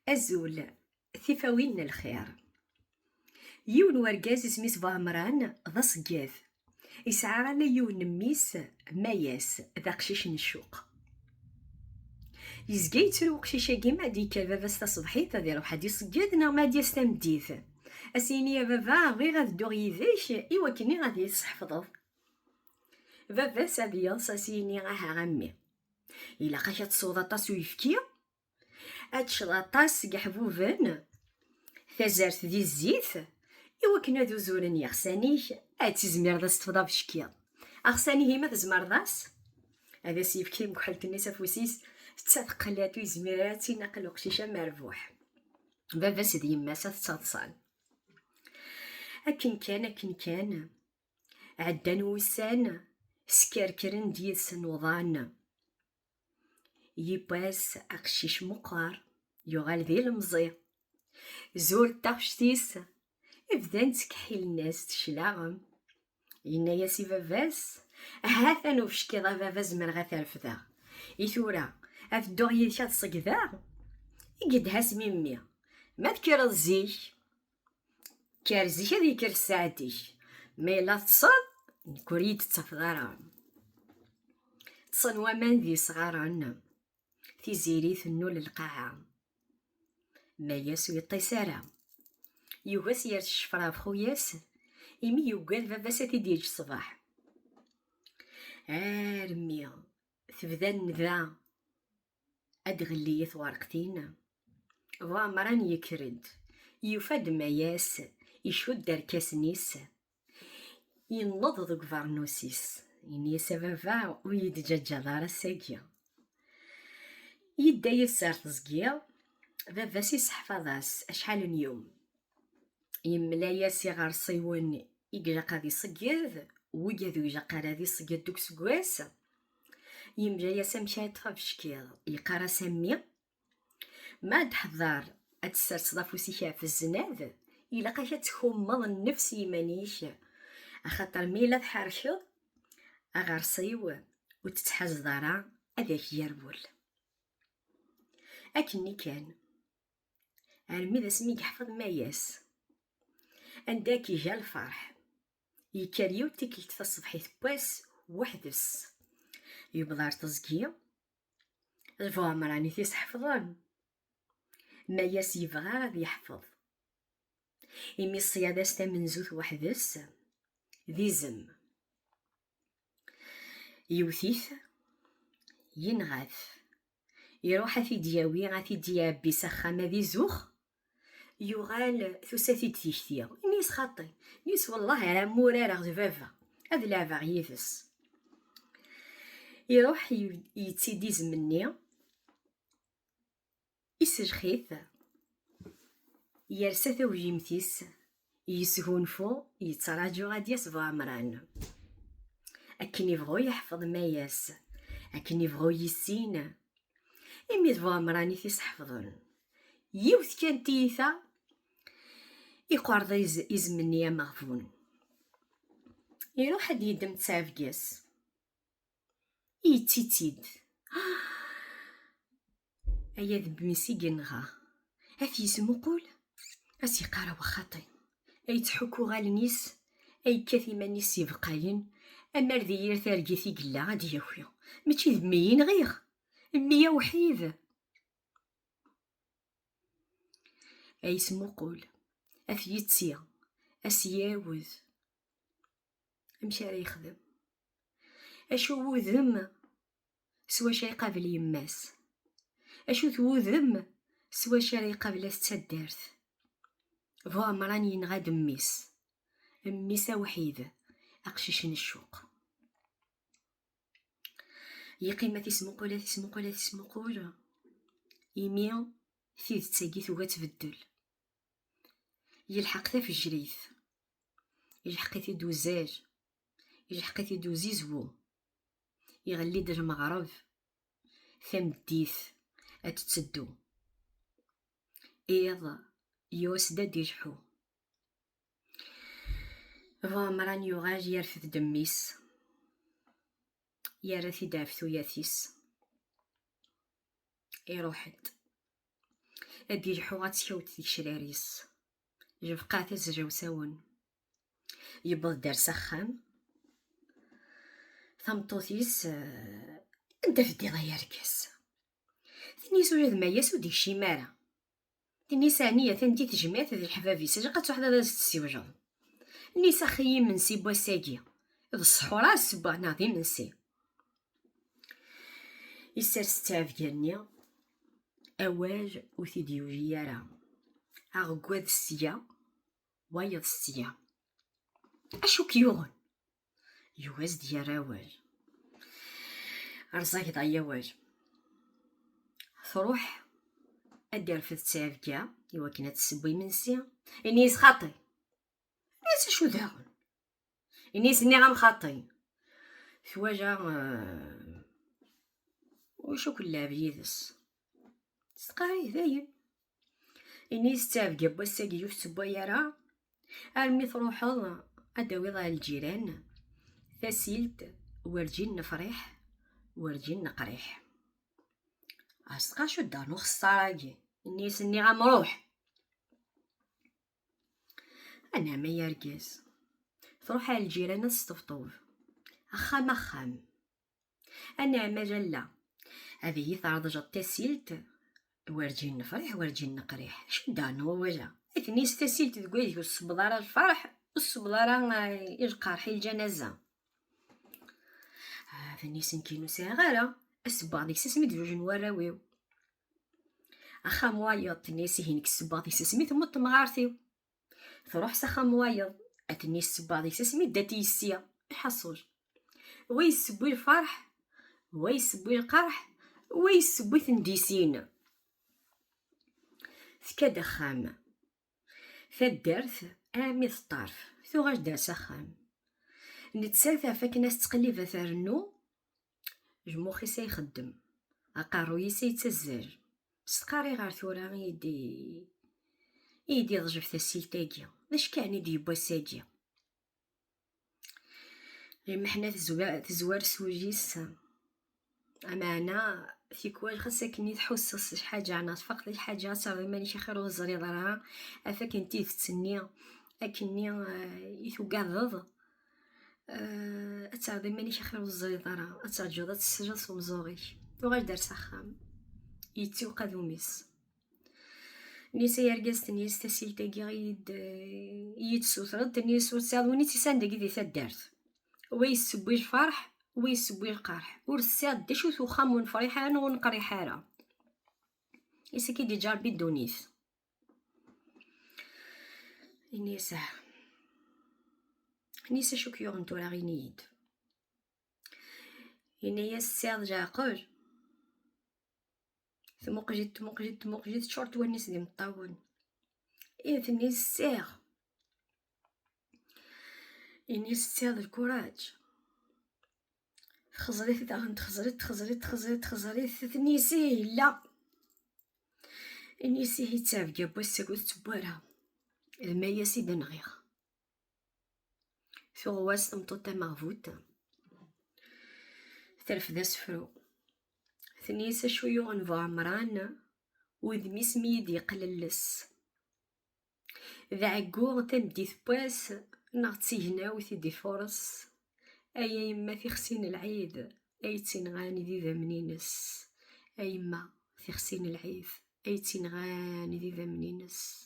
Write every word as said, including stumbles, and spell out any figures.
Azul, tifawin n lxir. Yiwen wergaz isem-is Buɛemran, d aṣeggad. Yesɛa ala yiwen n mmi-s, Mayas, d aqcic n ccuq. Yezga yettru uqcic-agi ma ad d-yekker baba-s taṣebḥit, ad iruḥ ad iṣegged neɣ ma ad d-yas tameddit. Ad s-yini: "A baba, bɣiɣ ad dduɣ yid-k i wakken ad iyi-tesseḥfḍeḍ." Baba-s ad yeḍs, ad s-yini: "Aha a mmi, ilaq-ak ad tesweḍ aṭas uyefki, ad teččeḍ aṭas n yeḥbuben, tazart di zzit, i wakken ad uzuren yiɣsan-ik, ad tizmireḍ ad s-tefḍeḍ abeckiḍ. Aɣsan-ihi ma tzemreḍ-as, ad as-yefk timekḥelt-nni s afus-is, d tadeqqalt, ur yezmir ara ad tt-inaqel uqcic amerbuḥ." Baba-s d yemma-s ad ttaḍsan. Akken kan, akken kan, ɛeddan wussan, skerkren-d yid-sen uḍan. Yiwwas aqcic meqqer, yuɣal d ilemẓi. Zur taɣect-is, bdan ttkeḥḥilen-as-d cclaɣem. Yenna-yas i baba-s: "Ha-t-an ubeckiḍ a baba, zemreɣ ad t-refdeɣ. I tura, ad dduɣ yid-k ad ṣeggdeɣ?" I yedha-s mimmi: "Ma tekkreḍ zik, kker zik ad yekker sseɛd-ik. Ma yella teṭṭseḍ, nekk ur iyi-d-tettafeḍ ara." Ṭṭsen waman d yesɣaren. Tiziri tennul lqaɛa. Mayas ur yeṭṭis ara. Yugi ad s-yers ccfer ɣef xuya-s, imi yugad baba-s ad t-id-yeǧǧ ṣṣbeḥ. Armi tebda nnda ad d-ɣelli i twerqtin, Buɛemran yekker-d, yufa-d Mayas icudd arkasen-is, yenneḍ deg ubeṛnus-is. Ini-as: "A baba, ur yi-d-ǧǧaǧǧaḍ ara ass-agi." Yedda yid-s ar teẓgi, baba-s iseḥfaḍ-as acḥal n yum. Yemla-yas iɣersiwen i ilaq ad iṣegged, wigad ur ilaq ara ad iṣegged deg useggas. Yemla-yas amek ara yeṭṭef abeckiḍ, yeqqar-as: "A mmi, ma ad d-teḥḍer ad tesserseḍ afus-ik ɣef zznad, ilaq-ak ad tḥummeḍ nnefs i yiman-ik, axaṭer mi yella tḥerkeḍ aɣersiw ur tettḥazeḍ ara ad ak-yerwel." Akkenni kan, armi d asmi i yeḥfeḍ Mayas. Anda akka iga lferḥ. Yekker yiwet tikkelt taṣebḥit n wass weḥd-s. Yewweḍ ar teẓgi, d Buɛemran i t-iseḥfḍen. Mayas yebɣa ad yeḥfeḍ. Imi ṣṣyada-s tamenzut weḥd-s, d izem. Yewwet-it, yenɣa-t. Iruḥ ad t-id-yawi, ad t-id-iɛebbi s axxam ad izux. Yuɣal tusa-t-id tikti. Ini-as: "Xaṭi." Ini-as: "Wellah ara murareɣ d baba, ad leɛbeɣ yid-s." Iruḥ yetti-d izem-nni, isellex-it, yersa tawjimt-is, yesgunfu, yettraǧu ad d-yas Buɛemran. Akken ibɣu yeḥfeḍ Mayas, akken ibɣu yissin, imi d Buɛemran i t-iseḥfḍen. Yiwet kan tiyita, iqerḍ iz-, izem-nni ameɣbun. Iruḥ ad d-yeddem ttɛebga-s. Yetti-tt-id. Aya d mmi-s i yenɣa. Ad t-yesmuqul, ad s-yeqqar: "Awa xaṭi." Ad yettḥukku allen-is, ad yekkat iman-is s ibeqqayen, amar d yir targit i yella ad d-yaki. Mačči d mmi i nɣiɣ, mmi awḥid. Ad yesmuqul, ad t-yetti, ad s-yawed. Amek ara yexdem? Acu wudem s wacu ara iqabel yemma-s? Acu-t wudem s wacu ara iqabel at taddart? Buɛemran yenɣa-d mmi-s. Mmi-s awḥid, aqcic n ccuq. Yeqqim ad t-ismuqul, ad t-ismuqul, ad t-ismuqul, imi tidet-agi tugi ad tbeddel. Yelḥeq tafejrit, yelḥeq-it-id uzal, yelḥeq-it-id uzizwu, iɣelli-d lmeɣreb, tameddit ad tetteddu. Iḍ yuɣ-as-d ad d-ileḥḥu. Buɛemran yuɣal yerfed-d mmi-s, yerra-t-id ɣef tuyat-is, iruḥ-d. Ad d-ilḥu ad tkawt tigecrar-is. Jebqeɣ tazejra usawen. Yewweḍ-d ar s axxam. Tameṭṭut-is, eh, "Anda teddiḍ ay argaz?" Tenna-yas ula d Mayas ur d-ikcim ara. Tenna-yas, "Ɛni atan di tejmaɛt d leḥbab-is, ilaq ad tuḥdiḍ ad as-tessiwleḍ." Tenna-yas, "Axi imensi n wass-agi, d ssḥur ara ssewweɣ neɣ d imensi?" Issers ttɛebga-nni, awal ur t-id-yuji ara. Aɣeggad sya, wayeḍ sya. Acu k-yuɣen? Yuɣ-as-d yerra awal. Rẓageḍ ay awal. Truḥ ad d-irfed ttɛebga iwakken ad tesseww imensi. Ini-as, "Xaṭi." Ini-as, "Acu daɣen?" Ini-as, "Nniɣ-am xaṭi." Twala, eh, ulac akk lleɛb yid-s. Tesqarreg dayen. Ini-as, "Ttɛebga n wass-agi ur tettewway ara, armi truḥeḍ ad d-tawiḍ ɣer lǧiran tasilt, werǧin nefriḥ, werǧin neqriḥ." As-tqacu ddan uxeṣṣar-agi. Ini-as, "Nniɣ-am ruḥ." Anɛam ay argaz. Truḥ ar lǧiran ad tesṭebṭub. Axxam, axxam. "Anɛam a lalla, ad iyi-tɛerḍeḍ tasilt, werǧin nefriḥ, werǧin neqriḥ." Acu d-ɛni wawal-a? Tenna-yas, "Tasilt deg waydeg ur tṣebbed ara lferḥ, ur tṣebbed ara, eh, i lqerḥ, i lǧanaza." Ah, tenna-yas, "Nekkin ur sɛiɣ ara, ad ssewweɣ deg-s asmi d-lujen warraw-iw." Axxam wayeḍ, tenna-yas, "Ihi nekk ssewweɣ deg-s asmi temmut temɣart-iw." Truḥ s axxam wayeḍ, ad tenna-yas, "Ssewweɣ deg-s asmi ddant yessi." Iḥaṣul. Wa yessewwi lferḥ, wa yessewwi lqerḥ, wa yessewwi-ten di sin. Tekka-d axxam. Taddart armi teṭṭerf, tuɣal-d ar s axxam. Nettat ɣef akken ad tettqellib ad ternu, lmux-is ay ixeddem, aqerruy-is ay yettazzal. Tesqarri ɣer tura i yi-d-, i yi-d-iḍjeb tasilt-agi. D acu kan i d-yewwi ass-agi? Lmeḥna tezwa-, tezwar s wul-is. Ameɛna, tikwal xas akken i tḥusseḍ s lḥaǧa neɣ tfaqeḍ i lḥaǧa, ad terreḍ iman-ik axir ur teẓriḍ ara, af akken tidet-nni akkenni, eh, i tugadeḍ, eh, ad terreḍ iman-ik axir ur teẓriḍ ara, ad terǧuḍ ad tesleḍ s umeẓẓuɣ-ik. Tuɣal-d ar s axxam, yettiwqad umi-s. Nni-as, "Ay argaz," tenna-yas, "tasilt-agi i yi-d-, i yi-d-tessutreḍ," tenna-yas, "ur tesɛiḍ win i tt-isan dagi di taddart. Wa yessewwi lferḥ, wa yessewwi lqerḥ. Ur tesɛiḍ d acu-t uxxam ur nefriḥ ara neɣ ur neqriḥ ara. Is akka i d-iǧerbi ddunit." Ini-as, "Ah." Ini-as, "Acu k-yuɣen tura, ini-yi-d." Ini-as, "Tesɛiḍ leɛqel?" Tmuqel-it, tmuqel-it, tmuqel-it, teččuṛ-it wallen-is d imeṭṭawen. Ih, tenna-yas, "Sɛiɣ." Ini-as, "Tesɛiḍ lkuraǧ?" Txeẓẓer-it daɣen, txeẓẓer-it, txeẓẓer-it, txeẓẓer-it, txeẓẓer-it, tenna-yas, "Ih, yella." Ini-as, "Ihi ttɛebga n wass-agi ur tettewwi ara. D Mayas i d-nɣiɣ." Tuɣ wass, tameṭṭut tameɣbut terfed asefru. Tenna-yas, "Acu yuɣen Bu Ɛemran, udem-is mi yi-d-yeqlelles? D ɛeggu tameddit n wass neɣ d tignawt i d-ifuṛes? Ay a yemma tixsi n lɛid ay tt-inɣan d idammen-ines. A yemma tixsi n lɛid ay tt-inɣan d idammen-ines."